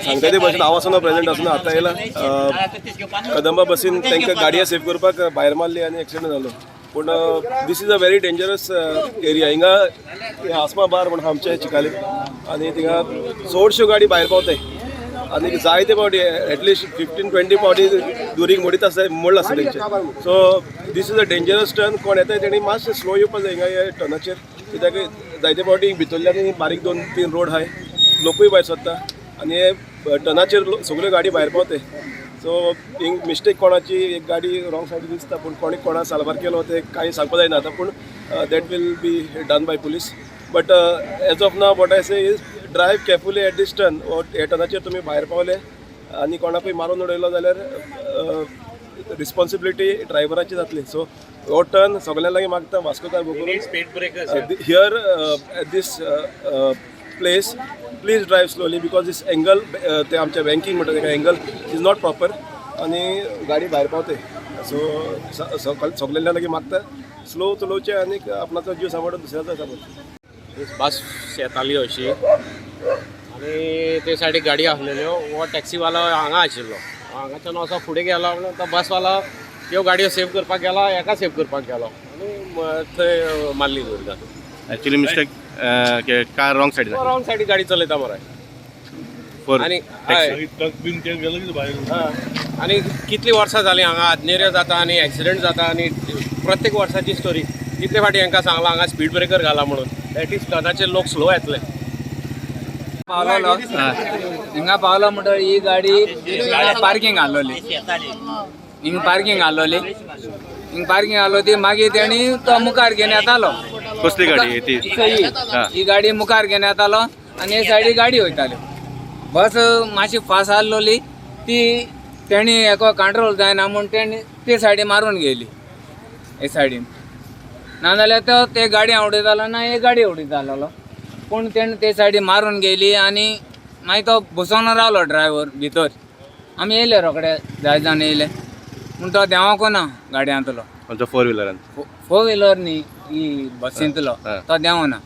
सांगता ते भशेन हांव आसना, प्रेझेंट आसना. आतां येयला कदंबा बसीन तांकां गाडयो सेफ करपाक भायर मारली आनी एक्सिडंट जालो. पूण this is a very dangerous area. हिंगा हे आसमा बार म्हण आमचे चिकाली आनी थिंगा चडश्यो गाडी भायर पावताय आनी जायते फावटी, एटलिस्ट 15-20 फावटी दुरीग मोडीत आसता, मोडला आसता तेंचे. So this is a dangerous turn. कोण येता तेणी मातशें स्लो येवपा जाय हिंगा ह्या टर्नाचेर, कित्याक जायते फावटी भितरल्यान बारीक दोन तीन रोड आहाय, लोकूय भायर सोदता आनी हे टर्नाचेर सगल्यो गाडी भायर पावताय. सो हिंग मिस्टेक कोणाची, एक गाडी रॉंग सायडीन दिसता, पूण कोणी कोणा साल्वार केलो ते कांय सांगपा जायना आतां. पूण that will be done by police, but as of now what I say is drive carefully at this turn. हे टर्नाचेर तुमी भायर पावले आनी कोणाकूय मारून उडयलो जाल्यार रिस्पॉन्सिबिलिटी ड्रायव्हराची जातली. सो हो टर्न सगळ्यां लागीं मागता वास्कोकार करून speed breakers. Here at this place, please drive slowly because this angle, ते आमच्या बँकिंग म्हणटा तेका, एंगल is not proper आनी गाडी भायर पावते. सो सगळ्या लागीं मागता, स्लो चलोवचें आनी आपणाचो जीव सांबाळून दुसऱ्याचो सांबाळचो. बस येताली अशी आनी ते सायडीक गाडी आसलेल्यो. हो टॅक्सीवालो हांगा आशिल्लो. हांगाच्यान असो फुडें गेलो म्हणून तो बसवालो त्यो गाडयो सेव करपाक गेलो, हेका सेव करपाक गेलो आनी थंय मारली Durga. Actually mistake car wrong side. Wrong सायडीक गाडी चलयता मरे. फोर आनी हय. आनी कितलीं वर्सां जालीं हांगा आदनेऱ्यो जाता आनी एक्सिडंट जाता आनी प्रत्येक वर्साची स्टोरी. कितले फावटी हांकां सांगलां हांगा स्पीड ब्रेकर घाला म्हणून, एटलिस्ट टर्नाचेर लोक स्लो येतले. पावलोलो, हिंगा पावलो म्हणटकीर ही गाडी पार्किंग आसलोली, हिंग पार्किंग आसलोली, हिंग पार्किंग आसलो ती. मागीर तेणी तो मुखार घेवन येतालो. कसली गाडी ती? ही. ही गाडी मुखार घेवन येतालो आनी हे सायडी गाडी वयताल्यो. बस मातशी फास्ट आसलोली ती, तेणी हेका कंट्रोल जायना म्हूण तेणी ते सायडी मारून गेली हे सायडीन. नाजाल्यार तो ते गाडी उडयतालो ना, हे गाडी उडयतालो. पूण तेणे ते सायडी मारून गेली आनी मागीर तो बसोन रावलो ड्रायव्हर भितर. आमी येयले रोखडे, जाय जाण येयले पूण तो देंवको ना गाडयांतलो. आमच्या फोर व्हिलरान? फोर व्हिलर न्ही, ही बसींतलो. तो देंवना.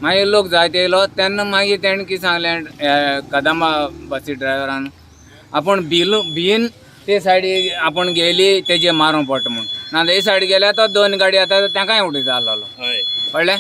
मागीर लोक जायते येयलो तेन्ना मागीर तेणें कितें सांगलें कदंबा बसी ड्रायव्हरान, आपूण भिलो, भियेन ते सायडी आपूण गेली तेजे मारूंक पडटा म्हूण. नाजाल्यार हे सायडी गेल्यार तो दोन गाडी येता, तांकांय उडयता आसलेलो. कळ्ळें?